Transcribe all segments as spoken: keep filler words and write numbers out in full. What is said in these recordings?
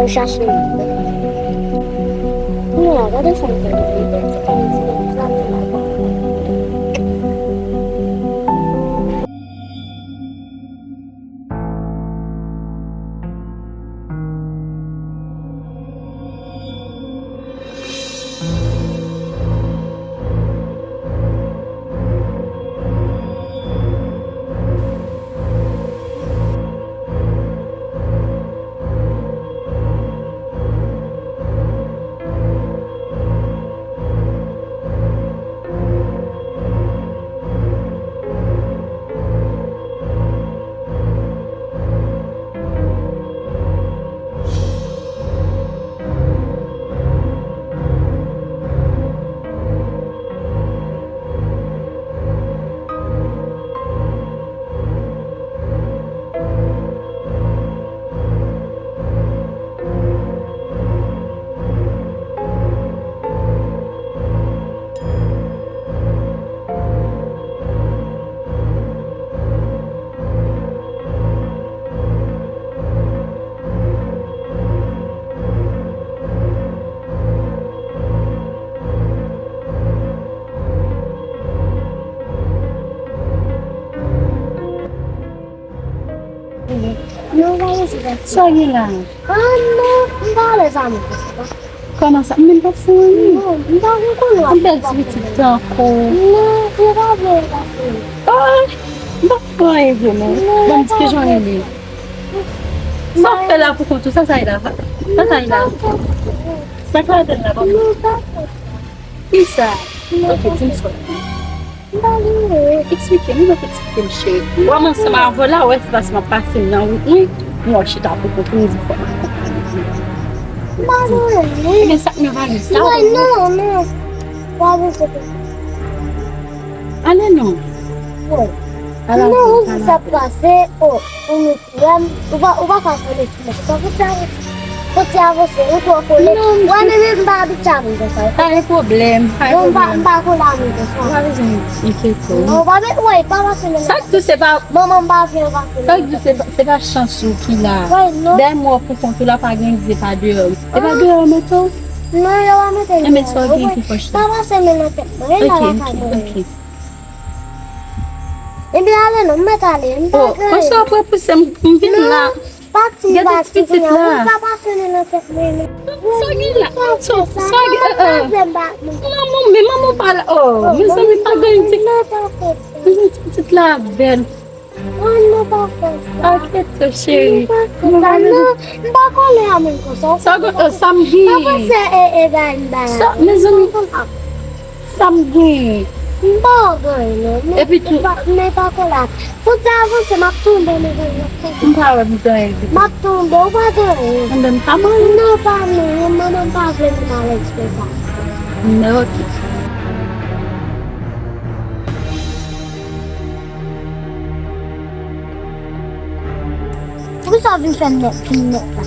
Chache li. Kounye a, gade sa m fè. Sa gen la? Kòman sa? Men m pa fè anyen. M pa gen koulè. M pèdi pitit tankou. Oh, m pa fè anyen vre non. Ban m di ki jan li ye. Sa w fè la pou kont ou? Sa sa ye la? Sa sa ye la? Sa k ladan l la, ban m? Kisa? Ok, di m sa w fè. Eksplike m, non, eksplike m, cheri. Wè m ansanm avè w la, wè se paske m ap pase nan wout mwen, m wè w chita pou kont ou, m di fò m akonpanye w. Ebyen, sa k nan valiz la? Non, non. Pa bezwen. Ale non. Ala non, ou di sa k pase, oh, ou met Wè, ou pa, ou pa ka kole sou mwen konsa. Fò ti avanse. Fò ti avanse. Ou twò kole. Wè, men, men, m pa abitye avè w konsa. Pa gen pwoblèm, pa gen pwoblèm. Non, m pa, m pa kole avè w konsa. Ou pa bezwen enkyete w. Non, ou pa be-, wè, pa pase men. Sa k di w se pa, manman m pa vle w pase men. Sa k di w se pa, se pa chans ou ki la. Wè, non. Dèyè mwen pou kont ou la, pa gen, se pa deyò. Se pa deyò yo mete w? Non, yo pa mete m deyò. Enben, sa w gen ki fòs la? Pa pase men nan tèt mwen. Ok, ok, ok. Ebyen, ale non, m mèt ale, m pa gen anyen. Oh, konsa w pral pouse m, m vin la. Pati, pati, kounye a, ou pa pase men nan tèt mwen, non. Sa gen la? Sa gen, eh, eh. Manman, men manman pa la. Oh, mezanmi, pa gen ti. Mezanmi, ti pitit la bèl. Oh, non, pa fè sa. Ok, to cheri. Non, pa fè sa, non. M pa kole a menm konsa. Sa gen, oh, sa m gen. Pa panse, e, e, bay m bay. Sa, mezanmi. Sa m genyen? M pa wè w gen anyen, non. Epi tou, men pa kole a. Fouti avanse, m ap tonbe, mezanmi, m ap tonbe. M pa wè m gen anyen ditou. M ap tonbe, ou pa gen anyen. Enben, m pa manyen. Non, pa manyen, manman m pa vle m alèz konsa. Men, ok. Poukisa w vin fè m nèt, vin nèt la?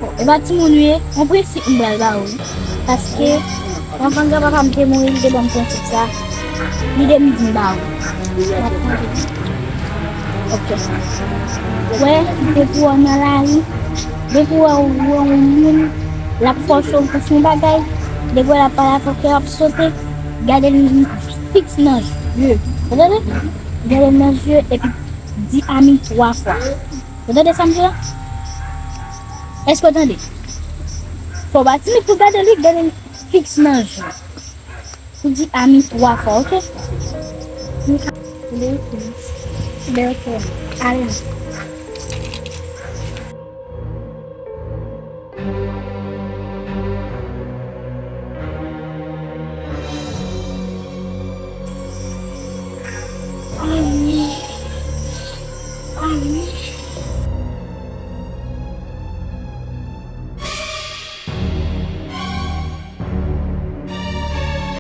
Bon, e pa timoun ou ye, yon prensip m pral ba ou wi. Paske, anvan granpapa m te mouri, li te ban m prensip sa. Li te di m ba ou. Ok. Wè, depi w nan lari, depi w wè yon moun, l ap fòse w pou fè yon bagay, depi w wè l ap pale avèk ou, kè w ap sote, gade l fiks nan je. Ou tande? Gade l nan je, epi di ami twa fwa. Ou tande sa m di la? Èske w tande? Fò w pa timid pou gade li, gade l fiks nan je. Ou di ami twa fwa, ok? Bèlkè, ale.